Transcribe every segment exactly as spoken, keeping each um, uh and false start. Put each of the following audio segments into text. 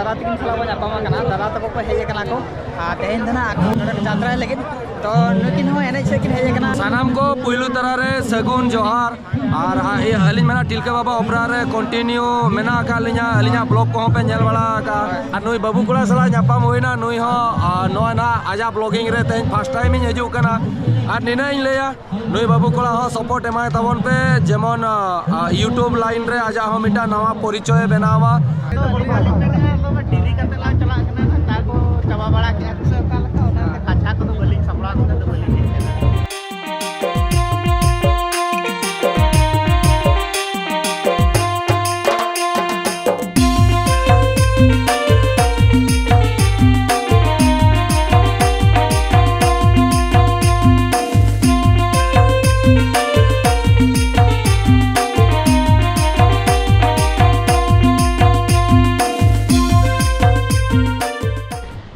ᱫᱟᱫᱟ ᱛᱟᱹᱠᱤᱱ ᱥᱟᱞᱟᱜ ᱵᱚᱱ ᱧᱟᱯᱟᱢ ᱟᱠᱟᱱᱟ᱾ ᱫᱟᱫᱟ ᱛᱟᱠᱚ ᱠᱚ ᱦᱮᱡ ᱟᱠᱟᱱᱟ ᱠᱚ, ᱟᱨ ᱛᱮᱦᱮᱧ ᱫᱚ ᱱᱟᱜ ᱟᱠᱚ ᱱᱚᱰᱮ ᱠᱚ ᱡᱟᱛᱨᱟᱭ ᱞᱟᱹᱜᱤᱫ᱾ ᱛᱚ ᱱᱩᱠᱤᱱ ᱦᱚᱸ ᱮᱱᱮᱡ ᱥᱮᱫ ᱠᱤᱱ ᱦᱮᱡ ᱟᱠᱟᱱᱟ᱾ ᱥᱟᱱᱟᱢ ᱠᱚ ᱯᱩᱭᱞᱩ ᱛᱟᱨᱟ ᱨᱮ ᱥᱟᱹᱜᱩᱱ ᱡᱚᱦᱟᱨ᱾ ᱟᱨ ᱟ-, ᱤᱭᱟᱹ, ᱟᱹᱞᱤᱧ ᱢᱮᱱᱟᱜ ᱴᱤᱞᱠᱟᱹ ᱵᱟᱵᱟ ᱚᱯᱮᱨᱟ ᱨᱮ ᱠᱚᱱᱴᱤᱱᱤᱭᱩ ᱢᱮᱱᱟᱜ ᱟᱠᱟᱫ ᱞᱤᱧᱟ᱾ ᱟᱹᱞᱤᱧᱟᱜ ᱵᱞᱚᱜ ᱠᱚᱦᱚᱸ ᱯᱮ ᱧᱮᱞ ᱵᱟᱲᱟ ᱟᱠᱟᱫᱼᱟ᱾ ᱟᱨ ᱱᱩᱭ ᱵᱟᱹᱵᱩ ᱠᱚᱲᱟ ᱥᱟᱞᱟᱜ ᱧᱟᱯᱟᱢ ᱦᱩᱭᱱᱟ, ᱱᱩᱭ ᱦᱚᱸ, ᱟ, ᱱᱚᱣᱟ ᱱᱟᱜ ᱟᱡᱟᱜ ᱵᱞᱚᱜᱤᱝ ᱨᱮ ᱛᱮᱦᱮᱧ ᱯᱷᱟᱥᱴ ᱴᱟᱭᱤᱢ ᱤᱧ ᱦᱤᱡᱩᱜ ᱠᱟᱱᱟ᱾ ᱟᱨ ᱱᱤᱱᱟᱹᱜ ᱤᱧ ᱞᱟᱹᱭᱟ, ᱱᱩᱭ ᱵᱟᱹᱵᱩ ᱠᱚᱲᱟ ᱦᱚᱸ ᱥᱟᱯᱳᱨᱴ ᱮᱢᱟᱭ ᱛᱟᱵᱚᱱ ᱯᱮ, ᱡᱮᱢᱚᱱ, ᱟ, ᱟ, YouTube ᱞᱟᱭᱤᱱ ᱨᱮ ᱟᱡᱟᱜ ᱦᱚᱸ ᱢᱤᱫᱴᱟᱝ ᱱᱟᱣᱟ ᱯᱚᱨᱤᱪᱚᱭ ᱮ ᱵᱮᱱᱟᱣᱟ᱾ ᱟᱫᱚ ᱟᱹᱞᱤᱧ ᱢᱟᱞᱤᱧ ᱢᱮᱱᱮᱫᱼᱟ, ᱟᱫᱚ ᱰᱮᱨᱤ ᱠᱟᱛᱮ ᱞᱟᱝ ᱪᱟᱞᱟᱜ ᱠᱟᱱᱟ, ᱪᱟ ᱠᱚ ᱪᱟᱵᱟ ᱵᱟᱲᱟ ᱠᱮᱜᱼᱟ ᱠᱚ ᱥᱮ ᱚᱠᱟ ᱞᱮᱠᱟ, ᱚᱱᱟ ᱠᱟᱪᱷᱟ ᱠᱚᱫᱚ ᱵᱟᱹᱞᱤᱧ ᱥᱟᱯᱲᱟᱣ ᱠᱟᱛᱮ ᱫᱚ ᱵᱟᱹᱞᱤᱧ ᱦᱮᱡ ᱠᱟᱱᱟ᱾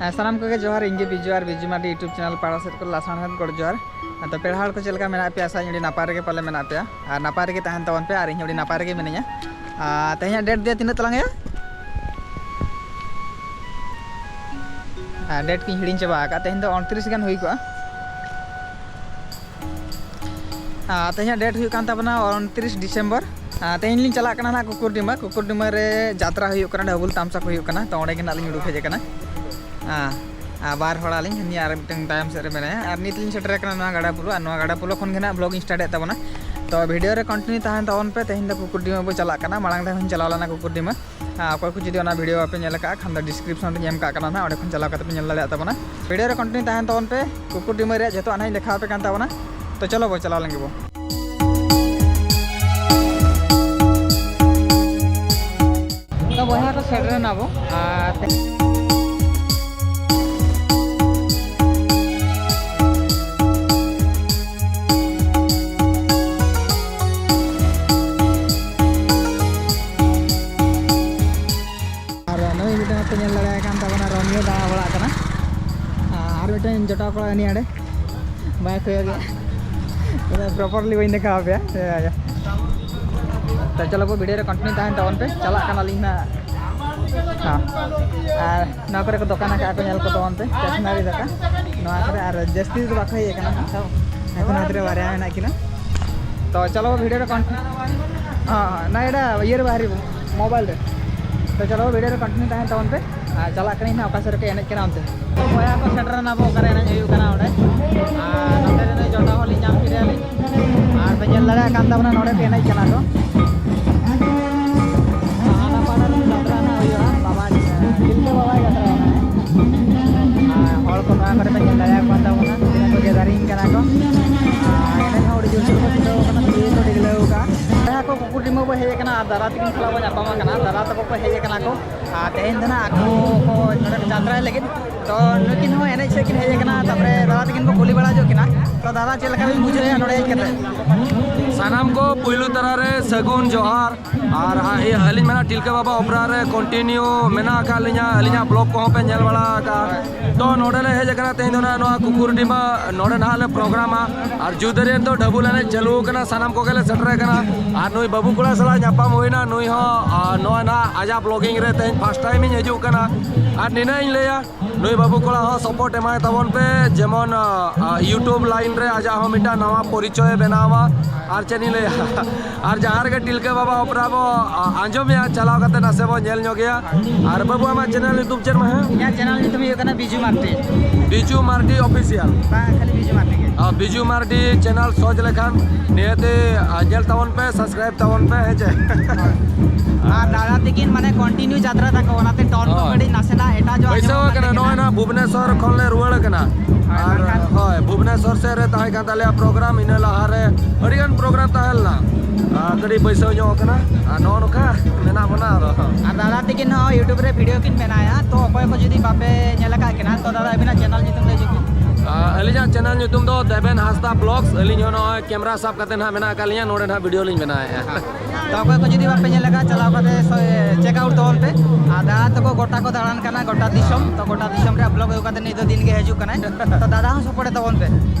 ᱦᱮᱸ, ᱥᱟᱱᱟᱢ ᱠᱚᱜᱮ ᱡᱚᱦᱟᱨ, ᱤᱧ ᱜᱮ ᱵᱤᱡᱩ ᱟᱨ ᱵᱤᱡᱩ ᱢᱟᱨᱰᱤ YouTube ᱪᱮᱱᱮᱞ ᱯᱟᱲᱟ ᱥᱮᱫ ᱠᱷᱚᱱ ᱞᱟᱥᱟᱬᱦᱮᱫ ᱜᱚᱰ ᱡᱚᱦᱟᱨ᱾ ᱟᱫᱚ ᱯᱮᱲᱟ ᱦᱚᱲ ᱠᱚ ᱪᱮᱫ ᱞᱮᱠᱟ ᱢᱮᱱᱟᱜ ᱯᱮᱭᱟ? ᱟᱥᱟᱧ ᱟᱹᱰᱤ ᱱᱟᱯᱟᱭ ᱨᱮᱜᱮ ᱯᱟᱞᱮ ᱢᱮᱱᱟᱜ ᱯᱮᱭᱟ, ᱟᱨ ᱱᱟᱯᱟᱭ ᱨᱮᱜᱮ ᱛᱟᱦᱮᱱ ᱛᱟᱵᱚᱱ ᱯᱮ, ᱟᱨ ᱤᱧ ᱦᱚᱸ ᱟᱹᱰᱤ ᱱᱟᱯᱟᱭ ᱨᱮᱜᱮ ᱢᱤᱱᱟᱹᱧᱟ᱾ ᱟᱨ ᱛᱮᱦᱮᱧᱟᱜ ᱰᱮᱴ ᱫᱚ ᱛᱤᱱᱟᱹᱜ ᱛᱟᱞᱟᱝ ᱭᱟ? ᱟᱨ ᱰᱮᱴ ᱠᱚᱧ ᱦᱤᱲᱤᱧ ᱪᱟᱵᱟ ᱟᱠᱟᱫ, ᱛᱮᱦᱮᱧ ᱫᱚ ᱩᱱᱛᱨᱤᱥ ᱜᱟᱱ ᱦᱩᱭ ᱠᱚᱜᱼᱟ᱾ ᱟᱨ ᱛᱮᱦᱮᱧᱟᱜ ᱰᱮᱴ ᱦᱩᱭᱩᱜ ᱠᱟᱱ ᱛᱟᱵᱚᱱᱟ ᱩᱱᱛᱨᱤᱥ ᱰᱤᱥᱮᱢᱵᱚᱨ᱾ ᱟᱨ ᱛᱮᱦᱮᱧ ᱞᱤᱧ ᱪᱟᱞᱟᱜ ᱠᱟᱱᱟ ᱱᱟᱜ ᱠᱩᱠᱩᱨᱰᱤᱢᱟ᱾ ᱠᱩᱠᱩᱨᱰᱤᱢᱟ ᱨᱮ ᱡᱟᱛᱨᱟ ᱦᱩᱭᱩᱜ ᱠᱟᱱᱟ, ᱰᱷᱟᱹᱵᱩᱞ ᱛᱟᱢᱥᱟ ᱠᱚ ᱦᱩᱭᱩᱜ ᱠᱟᱱᱟ, ᱛᱚ ᱚᱸᱰᱮ ᱜᱮ ᱱᱟᱜ ᱞᱤᱧ ᱩᱰᱩᱠ ᱦᱮᱡ ᱟᱠᱟᱱᱟ᱾ ᱟᱨ, ᱟᱨ ᱵᱟᱨ ᱦᱚᱲ ᱟᱹᱞᱤᱧ, ᱦᱟᱹᱱᱤ ᱟᱨ ᱢᱤᱫᱴᱟᱝ ᱛᱟᱭᱚᱢ ᱥᱮᱫ ᱨᱮ ᱢᱮᱱᱟᱭᱟ, ᱟᱨ ᱱᱤᱛ ᱞᱤᱧ ᱥᱮᱴᱮᱨ ᱟᱠᱟᱱᱟ ᱱᱚᱣᱟ ᱜᱟᱰᱟ ᱯᱩᱞᱩ, ᱟᱨ ᱱᱚᱣᱟ ᱜᱟᱰᱟ ᱯᱩᱞᱩ ᱠᱷᱚᱱ ᱜᱮ ᱱᱟᱜ ᱵᱞᱚᱜ ᱤᱧ ᱥᱴᱟᱨᱴ ᱮᱫ ᱛᱟᱵᱚᱱᱟ᱾ ᱛᱚ ᱵᱷᱤᱰᱤᱭᱳ ᱨᱮ ᱠᱚᱱᱴᱤᱱᱤᱭᱩ ᱛᱟᱦᱮᱱ ᱛᱟᱵᱚᱱ ᱯᱮ᱾ ᱛᱮᱦᱮᱧ ᱫᱚ ᱠᱩᱠᱩᱨᱰᱤᱢᱟ ᱵᱚ ᱪᱟᱞᱟᱜ ᱠᱟᱱᱟ, ᱢᱟᱲᱟᱝ ᱫᱷᱟᱣ ᱦᱚᱸᱧ ᱪᱟᱞᱟᱣ ᱞᱮᱱᱟ ᱠᱩᱠᱩᱨᱰᱤᱢᱟ᱾ ᱟᱨ ᱚᱠᱚᱭ ᱠᱚ ᱡᱩᱫᱤ ᱚᱱᱟ ᱵᱷᱤᱰᱤᱭᱳ ᱵᱟᱯᱮ ᱧᱮᱞ ᱟᱠᱟᱫᱼᱟ ᱠᱷᱟᱱ ᱫᱚ ᱰᱤᱥᱠᱨᱤᱯᱥᱚᱱ ᱨᱤᱧ ᱮᱢ ᱠᱟᱜ ᱠᱟᱱᱟ ᱱᱟᱜ, ᱚᱸᱰᱮ ᱠᱷᱚᱱ ᱪᱟᱞᱟᱣ ᱠᱟᱛᱮ ᱯᱮ ᱧᱮᱞ ᱫᱟᱲᱮᱭᱟᱜ ᱛᱟᱵᱚᱱᱟ᱾ ᱵᱷᱤᱰᱤᱭᱳ ᱨᱮ ᱠᱚᱱᱴᱤᱱᱤᱭᱩ ᱛᱟᱦᱮᱱ ᱛᱟᱵᱚᱱ ᱯᱮ, ᱠᱩᱠᱩᱨᱰᱤᱢᱟ ᱨᱮᱭᱟᱜ ᱡᱷᱚᱛᱚᱣᱟᱜ ᱱᱟᱜ ᱤᱧ ᱫᱮᱠᱷᱟᱣ ᱟᱯᱮ ᱠᱟᱱ ᱛᱟᱵᱚᱱᱟ᱾ ᱛᱚ ᱪᱚᱞᱚ ᱵᱚ ᱪᱟᱞᱟᱣ ᱞᱮᱱ ᱜᱮ ᱵᱚ᱾ ᱛᱚ ᱵᱚᱭᱦᱟ ᱠᱚ ᱥᱮᱴᱮᱨ ᱮᱱᱟ ᱵᱚ, ᱟᱨ ᱟᱨ ᱱᱩᱭ ᱢᱤᱫᱴᱟᱝ ᱯᱮ ᱧᱮᱞ ᱫᱟᱲᱮᱭᱟᱭ ᱠᱟᱱ ᱛᱟᱵᱚᱱᱟ, ᱨᱳᱢᱤᱭᱳ ᱫᱟᱬᱟ ᱵᱟᱲᱟᱜ ᱠᱟᱱᱟ᱾ ᱟᱨ ᱢᱤᱫᱴᱟᱝ ᱡᱚᱴᱟᱣ ᱠᱚᱲᱟ ᱩᱱᱤ ᱦᱟᱸᱰᱮ ᱵᱟᱭ ᱠᱚᱭᱚᱜᱮᱜᱼᱟ᱾ ᱯᱨᱚᱯᱟᱨᱞᱤ ᱵᱟᱹᱧ ᱫᱮᱠᱷᱟᱣ ᱟᱯᱮᱭᱟ᱾ ᱛᱚ ᱪᱚᱞᱚ ᱵᱚ, ᱵᱷᱤᱰᱤᱭᱳ ᱨᱮ ᱠᱚᱱᱴᱤᱱᱤᱭᱩ ᱛᱟᱦᱮᱱ ᱛᱟᱵᱚᱱ ᱯᱮ, ᱪᱟᱞᱟᱜ ᱠᱟᱱᱟᱞᱤᱧ ᱱᱟᱜ᱾ ᱦᱮᱸ᱾ ᱟᱨ ᱱᱚᱣᱟ ᱠᱚᱨᱮ ᱠᱚ ᱫᱚᱠᱟᱱ ᱟᱠᱟᱫ ᱠᱚ, ᱧᱮᱞ ᱠᱚ ᱛᱟᱵᱚᱱ ᱯᱮ, ᱥᱴᱮᱥᱚᱱᱟᱨᱤ ᱫᱚᱠᱟᱱ᱾ ᱱᱚᱣᱟ ᱠᱚᱨᱮ ᱟᱨ ᱡᱟᱹᱥᱛᱤ ᱫᱚ ᱵᱟᱠᱚ ᱦᱮᱡ ᱟᱠᱟᱱᱟ, ᱮᱠᱷᱚᱱ ᱦᱟᱛ ᱨᱮ ᱵᱟᱨᱭᱟ ᱢᱮᱱᱟᱜ ᱠᱤᱱᱟ᱾ ᱛᱚ ᱪᱚᱞᱚ ᱵᱷᱤᱰᱤᱭᱳ ᱨᱮ ᱠᱚᱱ-, ᱦᱮᱸ, ᱦᱮᱸ, ᱱᱟ ᱮᱰᱟ ᱤᱭᱟᱹ ᱨᱮ ᱵᱟᱦᱨᱤ ᱢᱳᱵᱟᱭᱤᱞ ᱨᱮ᱾ ᱛᱚ ᱪᱚᱞᱚ ᱵᱷᱤᱰᱤᱭᱳ ᱨᱮ ᱠᱚᱱᱴᱤᱱᱤᱭᱩ ᱛᱟᱦᱮᱱ ᱛᱟᱵᱚᱱ ᱯᱮ᱾ ᱟᱨ ᱪᱟᱞᱟᱜ ᱠᱟᱹᱱᱟᱹᱧ ᱱᱟᱜ ᱚᱠᱟ ᱥᱮᱫ ᱨᱮᱠᱚ ᱮᱱᱮᱡ ᱠᱟᱱᱟ ᱚᱱᱛᱮ᱾ ᱛᱚ ᱵᱚᱭᱦᱟ ᱠᱚ ᱥᱮᱴᱮᱨ ᱮᱱᱟ ᱵᱚ, ᱚᱠᱟᱨᱮ ᱮᱱᱮᱡ ᱦᱩᱭᱩᱜ ᱠᱟᱱᱟ ᱚᱸᱰᱮ᱾ ᱟᱨ ᱱᱚᱛᱮ ᱨᱮ ᱱᱩᱭ ᱡᱚᱴᱟᱣ ᱦᱚᱸᱞᱤᱧ ᱧᱟᱢ ᱠᱮᱫᱮᱭᱟᱞᱤᱧ᱾ ᱟᱨ ᱯᱮ ᱧᱮᱞ ᱫᱟᱲᱮᱭᱟᱜ ᱠᱟᱱ ᱛᱟᱵᱚᱱᱟ, ᱱᱚᱰᱮ ᱠᱚ ᱮᱱᱮᱡ ᱠᱟᱱᱟ ᱠᱚ᱾ ᱦᱟᱱᱟ ᱯᱟᱲᱟ ᱨᱮ ᱡᱟᱛᱨᱟ ᱱᱟᱜ ᱦᱩᱭᱩᱜᱼᱟ, ᱵᱟᱵᱟ, ᱛᱤᱞᱠᱟᱹ ᱵᱟᱵᱟᱭ ᱡᱟᱛᱨᱟ ᱠᱟᱱᱟ᱾ ᱟᱨ ᱦᱚᱲ ᱠᱚ ᱱᱚᱣᱟ ᱠᱚᱨᱮ ᱯᱮ ᱧᱮᱞ ᱫᱟᱲᱮᱭᱟᱠᱚ ᱠᱟᱱ ᱛᱟᱵᱚᱱᱟ, ᱛᱤᱱᱟᱹᱜ ᱠᱚ ᱜᱮᱫᱟᱨᱤᱝ ᱠᱟᱱᱟ ᱠᱚ᱾ ᱟᱨ ᱮᱱᱮᱡ ᱦᱚᱸ ᱟᱹᱰᱤ ᱡᱳᱨ ᱥᱳᱨ ᱠᱚ ᱪᱷᱩᱴᱟᱹᱣ ᱠᱟᱱᱟ, ᱛᱤᱨᱭᱳ ᱠᱚ ᱰᱤᱜᱽᱞᱟᱹᱣ ᱟᱠᱟᱫᱼᱟ᱾ ᱡᱟᱦᱟᱸ ᱠᱚ ᱠᱩᱠᱩᱰᱤᱢᱟᱹ ᱵᱚ ᱦᱮᱡ ᱟᱠᱟᱱᱟ, ᱟᱨ ᱫᱟᱫᱟ ᱛᱟᱹᱠᱤᱱ ᱥᱟᱞᱟᱜ ᱵᱚ ᱧᱟᱯᱟᱢ ᱟᱠᱟᱱᱟ, ᱫᱟᱫᱟ ᱛᱟᱠᱚ ᱠᱚ ᱦᱮᱡ ᱟᱠᱟᱱᱟ ᱠᱚ᱾ ᱟᱨ ᱛᱮᱦᱮᱧ ᱫᱚ ᱱᱟᱜ ᱟᱠᱚ ᱠᱚ ᱱᱚᱰᱮ ᱡᱟᱛᱨᱟᱭ ᱞᱟᱹᱜᱤᱫ᱾ ᱛᱚ ᱱᱩᱠᱤᱱ ᱦᱚᱸ ᱮᱱᱮᱡ ᱥᱮᱫ ᱠᱤᱱ ᱦᱮᱡ ᱟᱠᱟᱱᱟ, ᱛᱟᱨᱯᱚᱨᱮ ᱫᱟᱫᱟ ᱛᱟᱹᱠᱤᱱ ᱠᱚ ᱠᱩᱞᱤ ᱵᱟᱲᱟ ᱦᱚᱪᱚ ᱠᱤᱱᱟ᱾ ᱛᱚ ᱫᱟᱫᱟ, ᱪᱮᱫ ᱞᱮᱠᱟ ᱵᱤᱱ ᱵᱩᱡᱷᱟᱹᱣᱮᱫᱼᱟ ᱱᱚᱰᱮ ᱦᱮᱡ ᱠᱟᱛᱮ? ᱥᱟᱱᱟᱢ ᱠᱚ ᱯᱩᱭᱞᱩ ᱛᱟᱨᱟ ᱨᱮ ᱥᱟᱹᱜᱩᱱ ᱡᱚᱦᱟᱨ᱾ ᱟᱨ ᱟ-, ᱤᱭᱟᱹ, ᱟᱹᱞᱤᱧ ᱢᱟ ᱱᱟᱜ ᱴᱤᱞᱠᱟᱹ ᱵᱟᱵᱟ ᱚᱯᱮᱨᱟ ᱨᱮ ᱠᱚᱱᱴᱤᱱᱤᱭᱩ ᱢᱮᱱᱟᱜ ᱟᱠᱟᱫ ᱞᱤᱧᱟ, ᱟᱹᱞᱤᱧᱟᱜ ᱵᱞᱚᱜ ᱠᱚᱦᱚᱸ ᱯᱮ ᱧᱮᱞ ᱵᱟᱲᱟ ᱟᱠᱟᱫᱼᱟ᱾ ᱛᱚ ᱱᱚᱰᱮ ᱞᱮ ᱦᱮᱡ ᱟᱠᱟᱱᱟ ᱛᱮᱦᱮᱧ ᱫᱚ ᱱᱟᱜ ᱱᱚᱣᱟ ᱠᱩᱠᱩᱨᱰᱤᱢᱟ, ᱱᱚᱰᱮ ᱱᱟᱦᱟᱜ ᱞᱮ ᱯᱨᱳᱜᱨᱟᱢᱟ᱾ ᱟᱨ ᱡᱩᱫᱟᱹᱨᱤᱭᱟᱹ ᱫᱚ ᱰᱟᱵᱩᱞ ᱮᱱᱮᱡ ᱪᱟᱹᱞᱩ ᱟᱠᱟᱱᱟ, ᱥᱟᱱᱟᱢ ᱠᱚᱜᱮ ᱞᱮ ᱥᱮᱴᱮᱨ ᱟᱠᱟᱱᱟ᱾ ᱟᱨ ᱱᱩᱭ ᱵᱟᱹᱵᱩ ᱠᱚᱲᱟ ᱥᱟᱞᱟᱜ ᱧᱟᱯᱟᱢ ᱦᱩᱭᱱᱟ, ᱱᱩᱭ ᱦᱚᱸ, ᱟ, ᱱᱚᱣᱟ ᱱᱟᱜ ᱟᱡᱟᱜ ᱵᱞᱚᱜᱤᱝ ᱨᱮ ᱛᱮᱦᱮᱧ ᱯᱷᱟᱥᱴ ᱴᱟᱭᱤᱢ ᱤᱧ ᱦᱤᱡᱩᱜ ᱠᱟᱱᱟ᱾ ᱟᱨ ᱱᱤᱱᱟᱹᱜ ᱤᱧ ᱞᱟᱹᱭᱟ, ᱱᱩᱭ ᱵᱟᱹᱵᱩ ᱠᱚᱲᱟ ᱦᱚᱸ ᱥᱟᱯᱳᱨᱴ ᱮᱢᱟᱭ ᱛᱟᱵᱚᱱ ᱯᱮ, ᱡᱮᱢᱚᱱ, ᱟ, ᱟ, YouTube ᱞᱟᱭᱤᱱ ᱨᱮ ᱟᱡᱟᱜ ᱦᱚᱸ ᱢᱤᱫᱴᱟᱝ ᱱᱟᱣᱟ ᱯᱚᱨᱤᱪᱚᱭ ᱮ ᱵᱮᱱᱟᱣ ᱢᱟ᱾ ᱟᱨ ᱪᱮᱫ ᱤᱧ ᱞᱟᱹᱭᱟ, ᱟᱨ ᱡᱟᱦᱟᱸ ᱨᱮᱜᱮ ᱴᱤᱞᱠᱟᱹ ᱵᱟᱵᱟ ᱚᱯᱮᱨᱟ ᱵᱚ, ᱟ, ᱟᱸᱡᱚᱢᱮᱭᱟ, ᱪᱟᱞᱟᱣ ᱠᱟᱛᱮ ᱱᱟᱥᱮ ᱵᱚ ᱧᱮᱞ ᱧᱚᱜᱮᱭᱟ᱾ ᱟᱨ ᱵᱟᱹᱵᱩ, ᱟᱢᱟᱜ ᱪᱮᱱᱮᱞ ᱧᱩᱛᱩᱢ ᱪᱮᱫ ᱢᱟ ᱦᱮᱸ? ᱤᱧᱟᱹᱜ ᱪᱮᱱᱮᱞ ᱧᱩᱛᱩᱢ ᱦᱩᱭᱩᱜ ᱠᱟᱱᱟ ᱵᱤᱡᱩ ᱢᱟᱨᱰᱤ᱾ ᱵᱤᱡᱩ ᱢᱟᱨᱰᱤ ᱚᱯᱷᱤᱥᱤᱭᱟᱞ᱾ ᱵᱟᱝ, ᱠᱷᱟᱹᱞᱤ ᱵᱤᱡᱩ ᱢᱟᱨᱰᱤ ᱜᱮ᱾ ᱟ, ᱵᱤᱡᱩ ᱢᱟᱨᱰᱤ ᱪᱮᱱᱮᱞ ᱥᱚᱨᱪ ᱞᱮᱠᱷᱟᱱ ᱱᱤᱦᱟᱹᱛᱤ, ᱟ, ᱧᱮᱞ ᱛᱟᱵᱚᱱ ᱯᱮ, ᱥᱟᱵᱥᱠᱨᱟᱭᱤᱵ ᱛᱟᱵᱚᱱ ᱯᱮ, ᱦᱮᱸ ᱪᱮ? ᱟᱨ ᱫᱟᱫᱟ ᱛᱟᱹᱠᱤᱱ ᱢᱟᱱᱮ ᱠᱚᱱᱴᱤᱱᱤᱭᱩ ᱡᱟᱛᱨᱟ ᱛᱟᱠᱚ, ᱚᱱᱟᱛᱮ ᱴᱚᱱ ᱠᱚ ᱦᱳᱭ᱾ ᱠᱟᱹᱴᱤᱡ ᱱᱟᱥᱮᱱᱟᱜ ᱮᱴᱟᱜ ᱧᱚᱜ ᱵᱟᱹᱭᱥᱟᱹᱣ ᱟᱸᱡᱚᱢᱚᱜ ᱠᱟᱱ ᱟᱠᱟᱱᱟ, ᱛᱟᱹᱠᱤᱱᱟ᱾ ᱱᱚᱜᱼᱚᱭ ᱱᱟ ᱵᱷᱩᱵᱽᱱᱮᱥᱚᱨ ᱠᱷᱚᱱ ᱞᱮ ᱨᱩᱣᱟᱹᱲ ᱠᱟᱱᱟ᱾ ᱦᱳᱭ, ᱟᱨ ᱵᱟᱝᱠᱷᱟᱱ ᱦᱳᱭ, ᱵᱷᱩᱵᱽᱱᱮᱥᱚᱨ ᱥᱮᱫ ᱨᱮ ᱛᱟᱦᱮᱸ ᱠᱟᱱ ᱛᱟᱞᱮᱭᱟ ᱯᱨᱳᱜᱨᱟᱢ, ᱤᱱᱟᱹ ᱞᱟᱦᱟᱨᱮ ᱟᱹᱰᱤᱜᱟᱱ ᱯᱨᱳᱜᱨᱟᱢ ᱛᱟᱦᱮᱸ ᱞᱮᱱᱟ᱾ ᱟᱨ ᱠᱟᱹᱴᱤᱡ ᱵᱟᱹᱭᱥᱟᱹᱣ ᱧᱚᱜ ᱠᱟᱱᱟ᱾ ᱟᱨ ᱱᱚᱜᱼᱚ ᱱᱚᱝᱠᱟ ᱢᱮᱱᱟᱜ ᱵᱚᱱᱟ ᱟᱫᱚ᱾ ᱟᱨ ᱫᱟᱫᱟ ᱛᱟᱹᱠᱤᱱ ᱦᱚᱸ YouTube ᱨᱮ ᱵᱷᱤᱰᱤᱭᱳ ᱠᱤᱱ ᱵᱮᱱᱟᱣᱮᱫᱼᱟ, ᱛᱚ ᱚᱠᱚᱭ ᱠᱚ ᱡᱩᱫᱤ ᱵᱟᱯᱮ ᱧᱮᱞ ᱟᱠᱟᱫ ᱠᱤᱱᱟ, ᱛᱚ ᱫᱟᱫᱟ ᱟᱹᱵᱤᱱᱟᱜ ᱪᱮᱱᱮᱞ ᱧᱩᱛᱩᱢ ᱞᱟᱹᱭ ᱦᱚᱪᱚ ᱵᱤᱱ᱾ ᱟᱨ ᱟᱹᱞᱤᱧᱟᱜ ᱪᱮᱱᱮᱞ ᱧᱩᱛᱩᱢ ᱫᱚ ᱫᱮᱵᱮᱱ ᱦᱟᱸᱥᱫᱟ ᱵᱞᱚᱜᱥ᱾ ᱟᱹᱞᱤᱧ ᱦᱚᱸ ᱱᱚᱜᱼᱚᱭ ᱠᱮᱢᱮᱨᱟ ᱥᱟᱵ ᱠᱟᱛᱮ ᱱᱟᱦᱟᱜ ᱢᱮᱱᱟᱜ ᱟᱠᱟᱫ ᱞᱤᱧᱟ, ᱱᱚᱰᱮ ᱱᱟᱦᱟᱜ ᱵᱷᱤᱰᱤᱭᱳ ᱞᱤᱧ ᱵᱮᱱᱟᱣᱮᱫᱼᱟ᱾ ᱛᱚ ᱚᱠᱚᱭ ᱠᱚ ᱡᱩᱫᱤ ᱵᱟᱯᱮ ᱧᱮᱞ ᱟᱠᱟᱫ, ᱪᱟᱞᱟᱣ ᱠᱟᱛᱮ ᱥᱚ-, check out ᱛᱟᱵᱚᱱ ᱯᱮ᱾ ᱟᱨ ᱫᱟᱫᱟ ᱛᱟᱠᱚ ᱜᱚᱴᱟ ᱠᱚ ᱫᱟᱬᱟᱱ ᱠᱟᱱᱟ, ᱜᱚᱴᱟ ᱫᱤᱥᱚᱢ᱾ ᱛᱚ ᱜᱚᱴᱟ ᱫᱤᱥᱚᱢ ᱨᱮᱭᱟᱜ ᱵᱞᱚᱜ ᱟᱹᱜᱩ ᱠᱟᱛᱮ ᱱᱤᱛ ᱫᱚ ᱫᱤᱱ ᱜᱮ ᱦᱤᱡᱩᱜ ᱠᱟᱱᱟᱭ᱾ ᱛᱚ ᱫᱟᱫᱟ ᱦᱚᱸ ᱥᱟᱯᱳᱨᱴ ᱛᱟᱵᱚᱱ ᱯᱮ᱾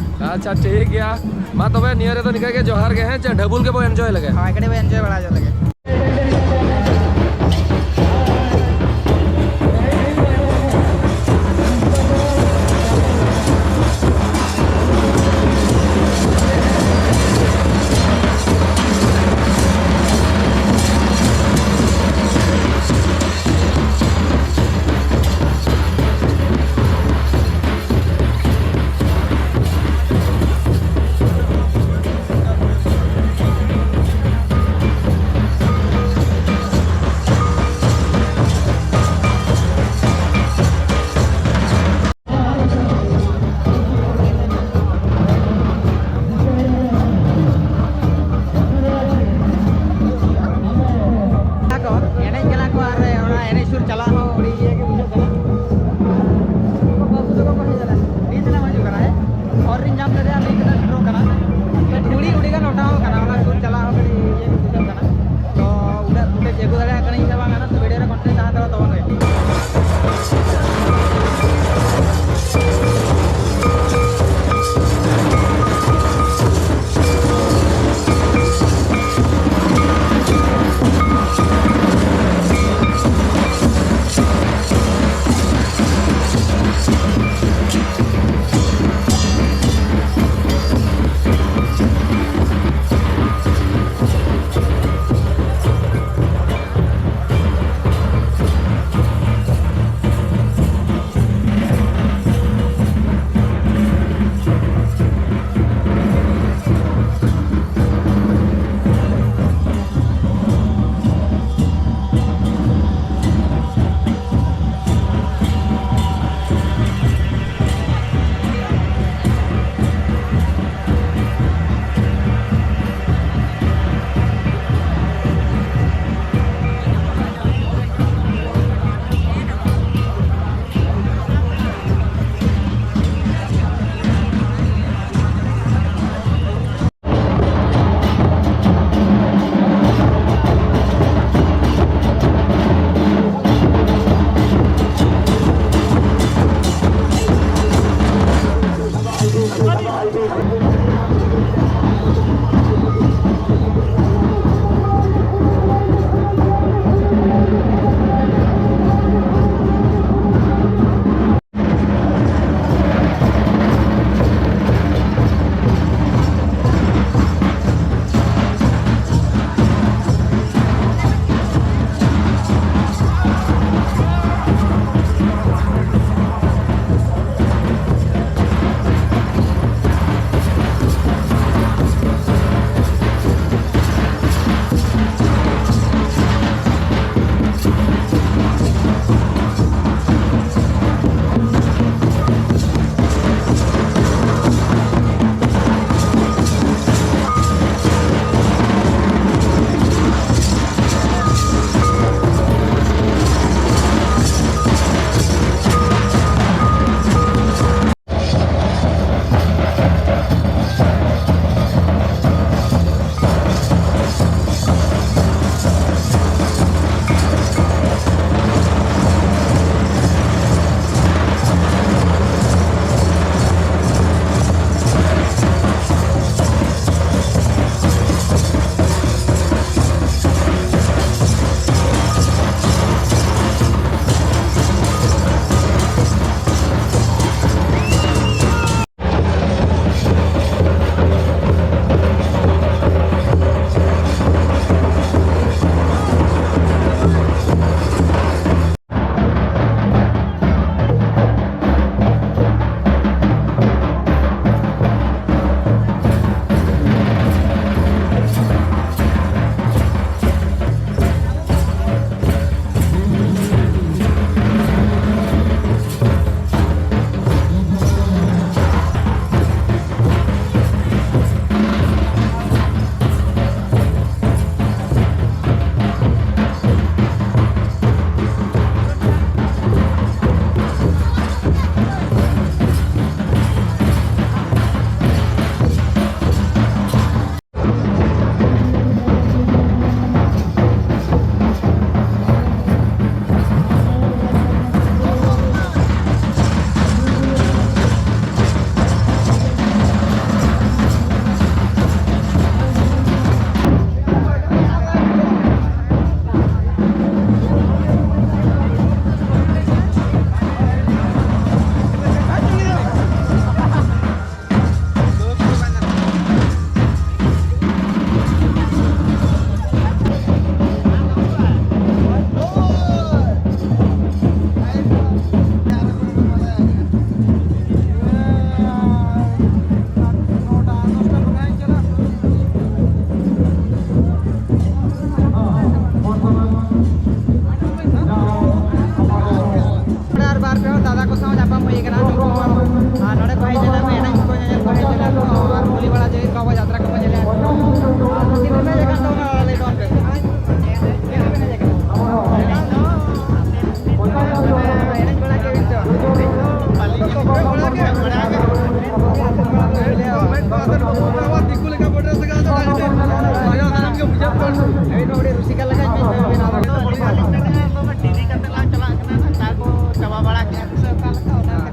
ᱟᱪᱪᱷᱟ, ᱴᱷᱤᱠ ᱜᱮᱭᱟ᱾ ᱢᱟ ᱛᱚᱵᱮ ᱱᱤᱭᱟᱹ ᱨᱮᱫᱚ ᱱᱤᱝᱠᱟᱹ ᱜᱮ ᱡᱚᱦᱟᱨ ᱜᱮ, ᱦᱮᱸ ᱪᱮ? ᱰᱷᱟᱵᱩᱞ ᱜᱮᱵᱚ ᱮᱱᱡᱚᱭ ᱞᱮᱜᱮ᱾ ᱦᱳᱭ, ᱠᱟᱹᱴᱤᱡ ᱵᱚ ᱮᱱᱡᱚᱭ ᱵᱟᱲᱟ ᱧᱚᱜ ᱞᱮᱜᱮ᱾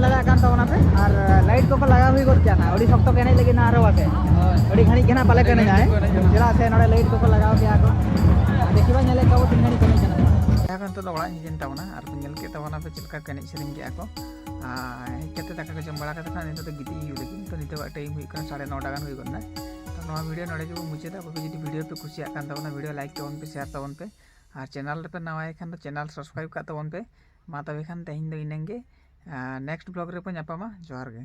ᱪᱟᱞᱟᱜ ᱠᱟᱱ ᱛᱟᱵᱚᱱᱟ ᱯᱮ ᱟᱨ ᱞᱟᱭᱤᱴ ᱠᱚᱠᱚ ᱞᱟᱜᱟᱣ ᱦᱩᱭ ᱜᱚᱫ ᱠᱮᱭᱟ ᱱᱟᱜ᱾ ᱟᱹᱰᱤ ᱥᱚᱠᱛᱚ ᱠᱚ ᱮᱱᱮᱡ ᱞᱟᱹᱜᱤᱫ ᱱᱟᱜ ᱟᱨᱚ ᱟᱥᱮ ᱟᱹᱰᱤ ᱜᱷᱟᱹᱲᱤᱡ ᱜᱮ ᱱᱟᱜ ᱯᱟᱞᱮ ᱠᱚ ᱮᱱᱮᱡᱟ, ᱦᱮᱸ? ᱪᱮᱫᱟᱜ ᱥᱮ ᱱᱚᱰᱮ ᱞᱟᱭᱤᱴ ᱠᱚᱠᱚ ᱞᱟᱜᱟᱣ ᱠᱮᱭᱟ ᱠᱚ᱾ ᱟᱨ ᱫᱮᱠᱷᱤ ᱵᱟᱝ ᱧᱮᱞᱮᱫ ᱠᱚᱣᱟ ᱵᱚ ᱛᱤᱱ ᱜᱷᱟᱹᱲᱤᱡ ᱠᱚ ᱮᱱᱮᱡ ᱠᱟᱱᱟ᱾ ᱡᱟᱦᱟᱸ ᱠᱚ ᱱᱤᱛᱚᱜ ᱫᱚ ᱚᱲᱟᱜ ᱤᱧ ᱦᱮᱡ ᱮᱱ ᱛᱟᱵᱚᱱᱟ ᱟᱨ ᱯᱮ ᱧᱮᱞ ᱠᱮᱫ ᱛᱟᱵᱚᱱᱟ ᱯᱮ ᱪᱮᱫ ᱞᱮᱠᱟ ᱠᱚ ᱮᱱᱮᱡ ᱥᱮᱨᱮᱧ ᱠᱮᱜᱼᱟ ᱠᱚ᱾ ᱟᱨ ᱦᱮᱡ ᱠᱟᱛᱮ ᱫᱟᱠᱟ ᱠᱚ ᱡᱚᱢ ᱵᱟᱲᱟ ᱠᱟᱛᱮ ᱠᱷᱟᱱ ᱱᱤᱛᱚᱜ ᱫᱚ ᱜᱤᱛᱤᱡ ᱦᱩᱭᱩᱜ ᱞᱟᱹᱜᱤᱫ᱾ ᱛᱚ ᱱᱤᱛᱚᱜ ᱴᱟᱭᱤᱢ ᱦᱩᱭᱩᱜ ᱠᱟᱱᱟ ᱥᱟᱲᱮ ᱱᱚ ᱴᱟ ᱜᱟᱱ ᱦᱩᱭ ᱜᱚᱫ ᱮᱱᱟ᱾ ᱛᱚ ᱱᱚᱣᱟ ᱵᱷᱤᱰᱤᱭᱳ ᱱᱚᱰᱮ ᱜᱮᱵᱚᱱ ᱢᱩᱪᱟᱹᱫᱟ᱾ ᱟᱯᱮ ᱡᱩᱫᱤ ᱵᱷᱤᱰᱤᱭᱳ ᱯᱮ ᱠᱩᱥᱤᱭᱟᱜ ᱠᱟᱱ ᱛᱟᱵᱚᱱᱟ, ᱵᱷᱤᱰᱤᱭᱳ ᱞᱟᱭᱤᱠ ᱛᱟᱵᱚᱱ ᱯᱮ, ᱥᱮᱭᱟᱨ ᱛᱟᱵᱚᱱ ᱯᱮ᱾ ᱟᱨ ᱪᱮᱱᱮᱞ ᱨᱮᱯᱮ ᱱᱟᱣᱟᱭ ᱠᱷᱟᱱ ᱫᱚ ᱪᱮᱱᱮᱞ ᱥᱟᱵᱥᱠᱨᱟᱭᱤᱵ ᱠᱟᱜ ᱛᱟᱵᱚᱱ ᱯᱮ᱾ ᱢᱟ ᱛᱚᱵᱮ ᱠᱷᱟᱱ ᱛᱮᱦᱮᱧ ᱫᱚ ᱤᱱᱟᱹᱝ ᱜᱮ᱾ ᱱᱮᱠᱥᱴ ᱵᱞᱚᱜ ᱨᱮᱵᱚ ᱧᱟᱯᱟᱢᱟ᱾ ᱡᱚᱦᱟᱨ ᱜᱮ᱾